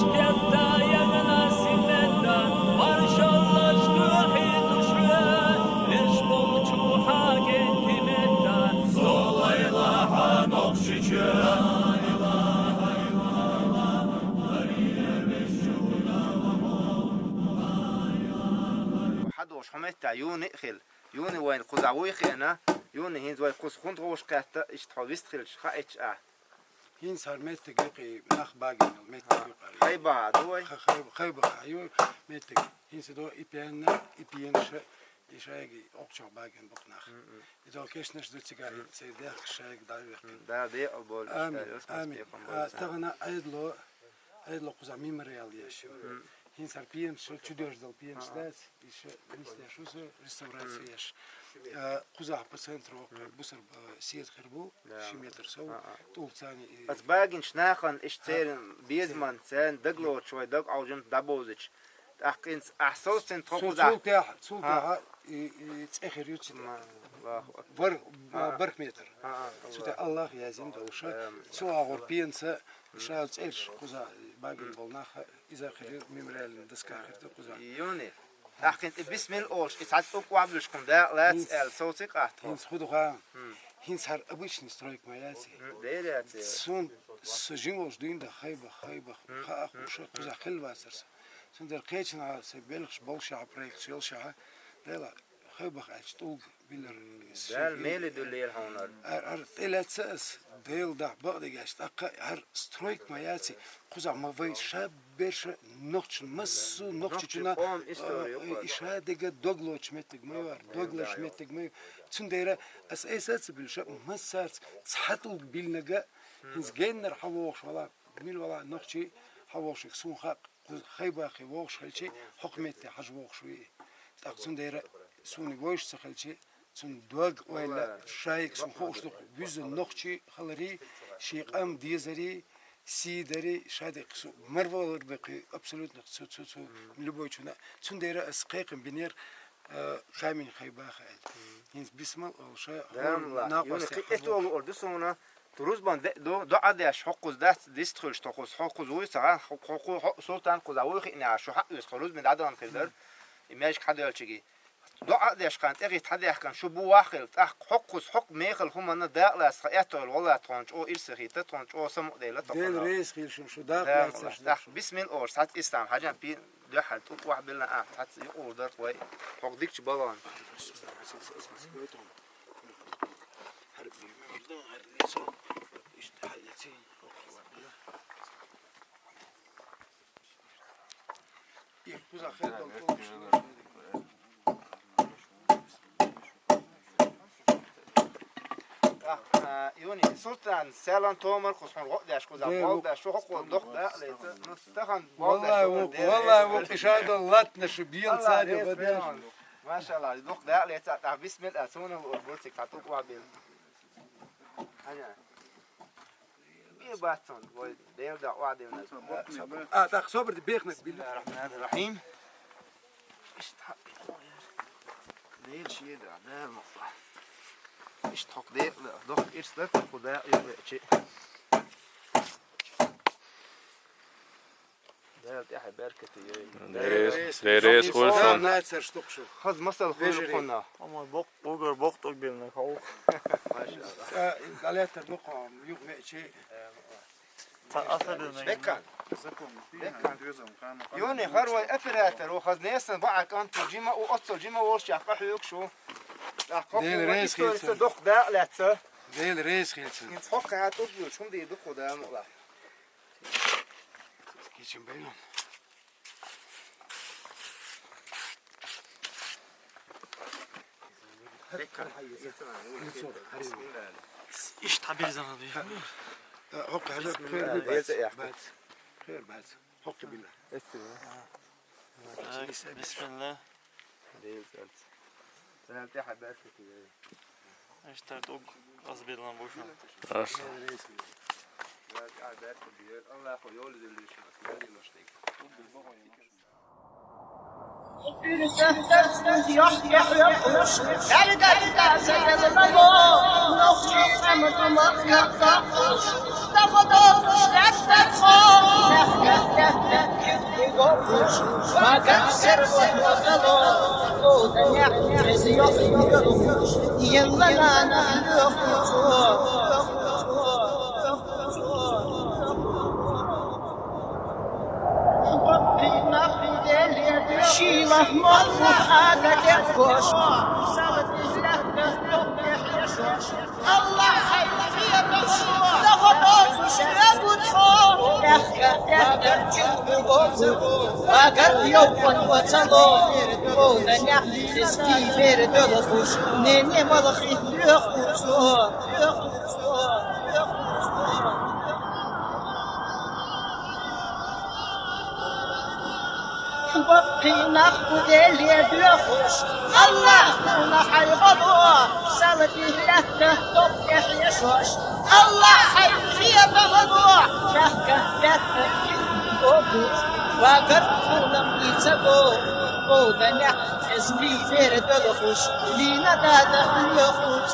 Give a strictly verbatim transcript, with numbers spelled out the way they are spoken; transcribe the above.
Кепта ягна симета, маршаллаш тухи тушра, леш болчу хакетимета, солайла ханок шича. Хадош хӀуметта юни хил, юни вайн кхуза вуй хиъна, юни хӀинз вай кхуз хунт гӀуш кхетта, иштта хьо вист хилча хаъ эча а. ХӀинца хӀара меттиг юкъе нах багина йола меттиг юкъара. Хайба ду вай? Ха-, хай-, хайба ха ю меттиг. ХӀинца до и пенна, и пенша, и шайги окчох багина букъ нах. И до кешнаш ду цига, и цей дехк шайги дайвехк. Да, де обол. Амин, амин. А, тагана айдло, айдло куза мемориал еш ю. ХӀинца хӀара пенша, чудеш дал пенш дац. Иша листеш уса реставрацияш. Э, кхузахь по центру, э, бусар, э, сиет хир бу, ши метр сов, тӀулцани и Ас багинч нахан иш церин безман цен даглоч вай даг алжим дабозич. ТӀаккха инц ахсос цен Цул, тхо кхуза. Цул тяха, цул тяха и, и цӀе хир ю цин. Ма, Аллаху акбар. Бар, барх метр. Цу тӀа Аллах язим долуша. Цу агӀор пенца, иша цӀерш кхуза багин бол наха. Иза хир мемориальный доска хир ду кхуза. Юни. Ахкин и бисмил олш, и цхьац ук ваблуш кун да, лац эл соци къахт. ХӀинц худуха. ХӀинц хӀар обычный стройка ма яци. Дер яци. Сун с-, жин олш дуйнда хайба, хайба, ха ахуша, кхуза хил вацарса. Сун дер кхечна се белхш болша проект шелша. Дела хайбах ач тулг билер. Дал мели ду лер хонар. Ар, ар телецес, дел да багдегаш, такка ар стройка ма яци. Кхуза ма вай ша берша нохчун массу нохчучуна, Нохчу ком история, э, э, указ. Иша дега доглоч меттиг ма вар, доглоч меттиг ма. Цундера ас эсац билша массарц цхьатул билнага, хинс геннер хавохш вала, мил вала нохчи хавохш сун хак, кхуз хайбахи вохш хелчи, хокметте хаж вохш ви. Так цундера суни войш ца хелчи, цун дог ойла шайк сун хохш дук, визу нохчи халари, ши къам дезари, сидари, шадик су марвалар бекъи, абсолютно цу, цу, цу, любой чуна. Цундера ас кайкын бинер, э, камень хайбаха. Хинс бисмал олша, Дамла, накъвас юни хи эту олу орду суна, турузбан де-, до-, доа деш, хоккуз дац, дистхуш токус, хоккуз уйса, хокку, хо-, султан куза уйхи ина, шу хак юс турузбин дадан хилдер, имешк хадалчиги. Доа деш кан, тегит хадяхкан, шу бу вахил, тах хоккуз, хок мехал хумана даалас, ха эту олу вала тхонч, о ирсахи, та тхонч, о саму дела токуна. Дел рейс хил шум, шу даалас, Дамла, тах бисмил ор, сат ислам, хаджан пи, Дуьххьал тӀу охьабиллина ахь, цхьацца юкъур дара вай. ХӀокху дикачу балан. Юни, Султан, селан томар кхус хьуна гӀо деш, кхуза Дер бол ву. Деш, шу хӀокхо доху дакъа леца. Ну, тахан бол деш, Валлай, шу ву, дер валлай, ву, ву, иша до латна шу, бел Аллах цари рес бадеш. Берон. Машалла, доху дакъа леца, тӀа бисмилла, суна лур, бурцик, цхьа тӀу кӀуа бел. Аня. Бил бацун, вой, дел да, кӀуа дел на. А, так, собр, бехнак, бил. Бисмиллахир-рахманир-рахим. Иштта хьакъ. Дел шеда, дел мукъа. Иштта хьокъ декъла, дохк ирс дар, худа юкъе чи. Дел тӀехьа беркате йой. Дерес, дерес хулшун. Нацар штук шу. Хаз масал хуйру хунна. Амма бокъ, угар бокъ тӀугбелна хавух. Машалла. Галетар дукъа, юкъе чи. Та асадын Беккан. Беккан. Юни, хар вай оператор, у хаз несан баа канту жима, у оццо жима волш чах къахьук шу. Дел рейс историца хилца. Дохк дакъ лаца. Дел рейс хилца. Инц хокка хат убил, шум ди духу да мула. Кичим бейнам. Иш табир заман. Хокка хажа. Бисмилла. Хер бац. Хер бац. Хокка била. Так, бисмилла. Дел царц. Царц тӀехьа беркате йой. Иштта тӀуг азбелан бушун. Аш. Царц тӀехьа беркате йой. Аллаху йоли дуллиш, мадинаш тек. Бирсэ тэрсэ ёхто хьёхош, хьэргэ хьэргэ зэдэлмэло, нохчи хамаг махката. Даха долсош лэттэ хо, лэхэ лэхэ лэхэ хэгош, багар сэргэ хэгош, ода нэхэ эсэ ёхто хьёхош, янланана хьёхош. Шилах моху ада декош. Аллах хай, багар ёппон вацало. Ода нэхэ эсэ бэри дэлэхэш, нэнэ малахи хьёхош. Бакъинах бүдэлэ дөхөш, Аллах нуна хайгало, салбилэхэ топ эхьешош, Аллах хай хиябагало, бэхэ бэхэ обуш, багар тулам ицаго, ода нэхэ эсэ бэри дэлэхэш, лина дада хьёхош.